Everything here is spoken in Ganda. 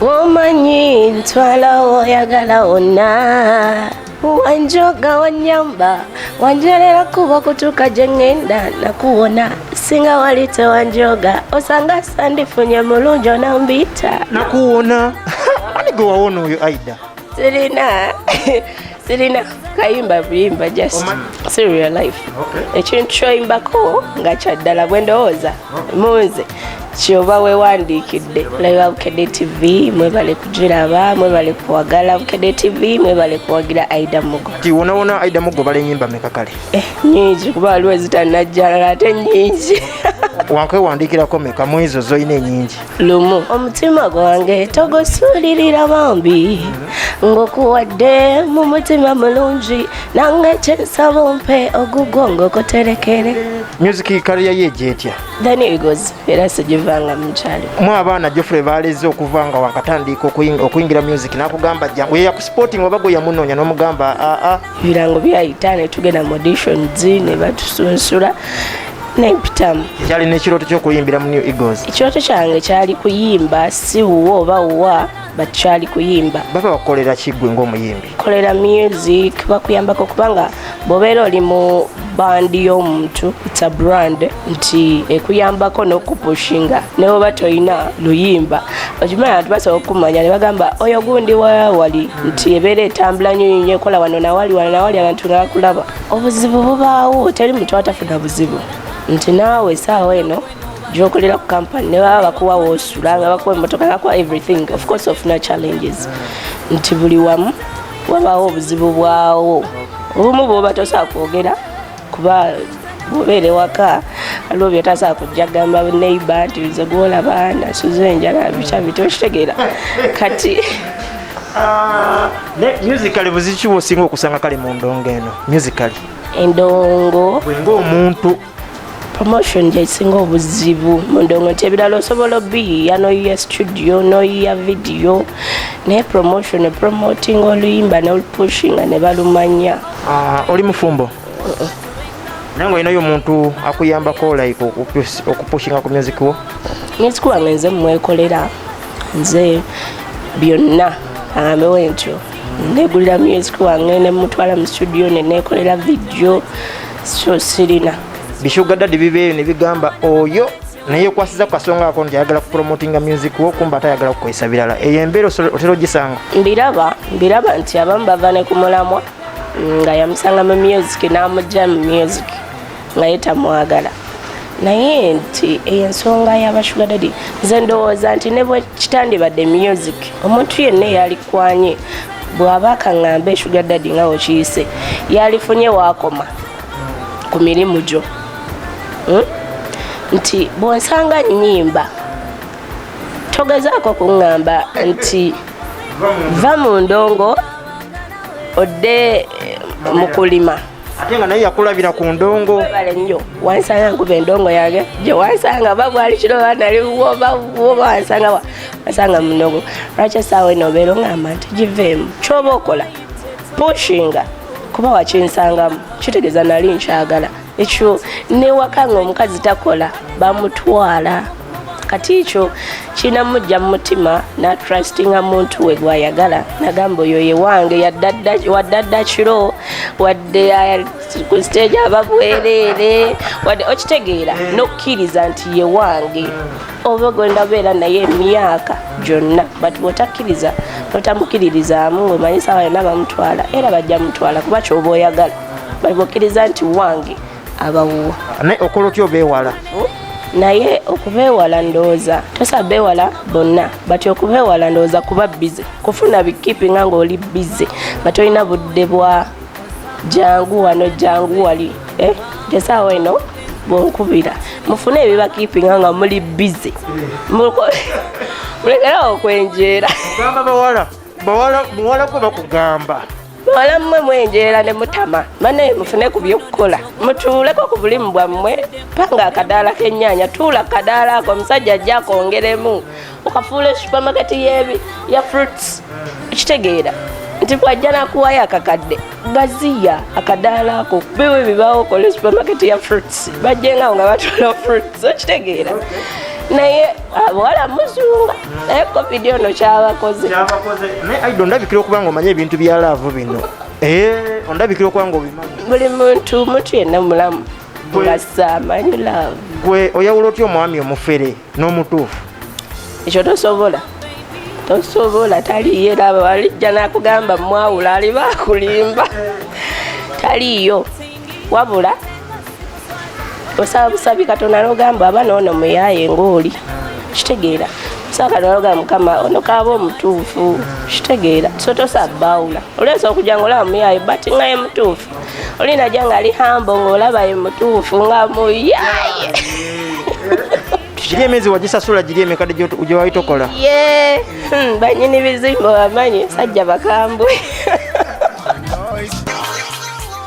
Omanyi ntwala oyagala wonna, wanjoga, wanyamba, wanjerera kuba kutuuka gye ŋŋenda nakuwona. Singa wali tewanjoga, osanga sandifunye mulungi onambiita. Nakuwona, ani gwe wawona oyo, Aida? Sirina kayimba buyimba, just si real life. Ekintu kyoyimbako nga kyaddala, bwe ndowooza munze kyoba wewandiikidde. Laba Bukedde TV, mwebale kugiraba, mwebale kuwagala Bukedde TV, mwebale kuwagira Aida Mugo. Ti wonawona Aida Mugo bala enyimba meka kale? Eh, nyingi, kuba waliwo ezitanajjala ate nyingi. Wankwewandiikirako meka mu ezo zoyina enyingi? Lumu. Omutima gwange togusuulirira bambi, ng'okuwadde mu mutima mulungi, nange kyensaba ompe ogugwo ng'okuterekere. Music career ye egyetya? Then Eagles, era sigivanga mukyali. Mu abaana Geoffrey baleze okuva nga wakatandika okuyingira music, nakugamba jangu, ye yakusupporting oba gwe yamunoonya n'omugamba aa? Ebirango byayita ne tugenda mu auditions ne batusunsula nempitamu. Kyalina ekirooto ky'okuyimbira mu New Eagles? Ekirooto kyange kyali kuyimba, si wuwo oba wuwa, but kyali kuyimba. Baba bakukolera kiggwe ng'omuyimbi? Kolera music, bakuyambako kubanga bw'obeera oli mu band y'omuntu, it's a brand nti ekuyambako n'okupushinga ne bwoba tolina luyimba. Okimanyi abantu basobola okukumanya ne bagamba oyo gundi wa wali, nti ebeera etambula nnyo nnyo, ekola wano nawali, wano nawali, abantu nga bakulaba. Obuzibu bubaawo, teri muntu atafuna buzibu, nti naawe esaawa eno gyokolera ku kampany ne baba bakuwa woosula, nga bakuwa emotoka, nga bakuwa everything, of course ofuna challenges, nti buli wamu wabaawo obuzibu bwawo obumu bwoba tosobola kwogera, kuba bwobeera ewaka waliwo byotasobola kujja gamba neighbor nti nze gwolaba nasuze enjala bikya biti, okitegeera kati. Ne musically, buzibu ki bwosinga okusanga kale mu ndongo eno musically? Endongo? Gwe ng'omuntu. Promotion gyekisinga obuzibu mu ndongo, nti ebirala osobola obiyiiya, noyiya studio, noyiya video, naye promotion, promoting oluyimba nolupushinga ne balumanya. Ah, oli mufumbo, naye nga olinayo omuntu akuyambako like okupushinga ku music wo? Music wange nze mwekolera, nze byonna agambewo ntyo, negulira music wange nemutwala mu studio nenekolera video, so sirina. Bi sugar daddy bibeeyo ne bigamba oyo naye okwasiza ku kasonga ako nti ayagala kupromotinga music wo, kumba ate ayagala kukozesa birala. Eyo embeera otera ogisanga? Mbiraba, mbiraba nti abamu bava ne ku mulamwa, nga yamusanga mu music n'amugja mu music nga ye tamwagala. Naye nti eyo ensonga y'aba sugar daddy, nze ndowooza nti ne bwe kitandibadde music, omuntu yenna eyalikwanye bw'aba akaŋŋamba sugar daddy nga wekiyise, yalifunye waakoma ku mirimu gyo. Nti bw'onsanga nnyimba, togezaako kuŋŋamba nti va mu ndongo odde mu kulima. Ate nga naye yakulabira ku ndongo. Webale nnyo. Wansanga nkuba endongo yange gye wansanga, oba bwali kiro, oba nali woba woba, wansanga wansanga mu ndongo. Lwaki essaawa eno obeera oŋŋamba nti giveemu? Kyoba okola pushinga kuba wakinsangamu, kitegeeza nali nkyagala ekyo. Newaka nga omukazi takola bamutwala, kati ekyo kirina mujja mu mutima natrustinga muntu we gwayagala, nagamba oyo ye wange, waddadda kiro, wadde ku stage aba bwereere, wadde okitegeera nokkiriza nti ye wange oba gwenda beera naye emyaka gyonna. But bwotakkiriza, totamukiririzaamu, omanyi saawa yonna bamutwala, era bajja mutwala kuba kyoba oyagala. But bwokkiriza nti wange, abawuwo. Naye okola otya obeewala? Naye okubeewala, ndowooza tosa beewala bonna, but okubeewala ndowooza kuba busy, kufuna bikeepinga ng'oli busy, nga tolina budde bwa jangu wano, jangu wali. Eh, tesaawa eno bwonkubira, mufune ebibakeepinga nga muli busy, mulekerawo okwenjeera. Gamba bawala, bawala, muwala gwe bakugamba. Bawala mmwe mwenjeera ne mutama banaye, mufune ku byokukola, mutuuleko ku bulimu bwammwe, panga akadaala k'ennyaanya, tuula kadaala ako, omusajja ajja akongeremu, okafuula supermarket ya fruits. Kitegeera nti bwajja nakuwayo akakadde, gaziya akadaala ako, biwe bibaawo, okole supermarket ya fruits, bajjengawo nga batwala fruits, okitegeera? Naye abawala muzunga. Naye COVID ono kyabakoze. Kyabakoze. Naye Aido, ondabikira okuba nga omanyi ebintu bya love bino. Ondabikira okuba nga obimanyi. Buli muntu yenna mulamu nga saamanyi love. Gwe oyawula otya omwami omufere n'omutuufu? Ekyo tosobola, tosobola, taliyo. Era walijja nakugamba mwawula, aliba akulimba, taliyo. Wabula osaba busabi Katonda nogamba aba noono muyaye ngaoli kitegeera, osaba Katonda nogamba Mukama ono kaaba omutuufu, kitegeera. So tosaba bawula, olwesa okujja nga olaba muyaye but nga ye mutuufu, oli najja nga ali hambo ngaolaba ye mutuufu nga muyaye. Giri emyezi wagisasula, giri emikadde gye wali tokola? Ye, banyini bizimbe bamanyi sajja bakambwe.